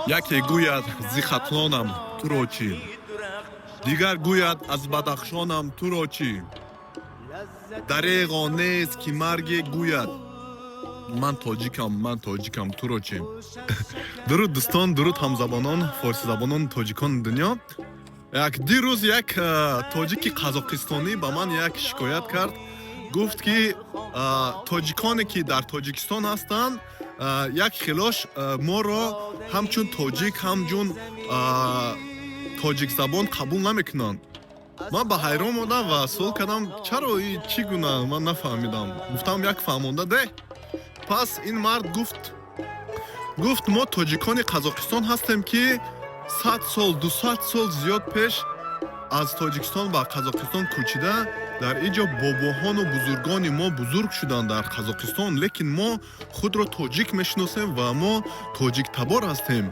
Яке гӯяд: «Зи Хатлонам», туро чӣ? Дигар гӯяд: «Аз Бадахшонам», туро чӣ? Дареғо нест, ки марге гӯяд: «Ман тоҷикам, ман тоҷикам», туро чӣ? Дуруд, дӯстон, дуруд, ҳамзабонон, форсизабонон, тоҷикони дунё. Як дирӯз як тоҷики қазоқистонӣ ба ман як шикоят кард. Гуфт, ки тоҷиконе, ки дар Тоҷикистон ҳастанд, як хелош моро ҳамчун тоҷик, ҳамчун тоҷикзабон қабул намекунанд. Ман ба ҳайрон мондам ва суол кардам: чаро, чӣ гуна? Ман нафаҳмидам. Гуфтам: як фаҳмонда деҳ. Пас ин мард гуфт: мо тоҷикони Қазоқистон ҳастем, ки 100 сол, 200 сол зиёд пеш аз Тоҷикистон ба Қазоқистон кӯчида, дар ин ҷо бобоҳону бузургони мо бузург шуданд дар Қазоқистон, лекин мо худро тоҷик мешиносем ва мо тоҷиктабор ҳастем.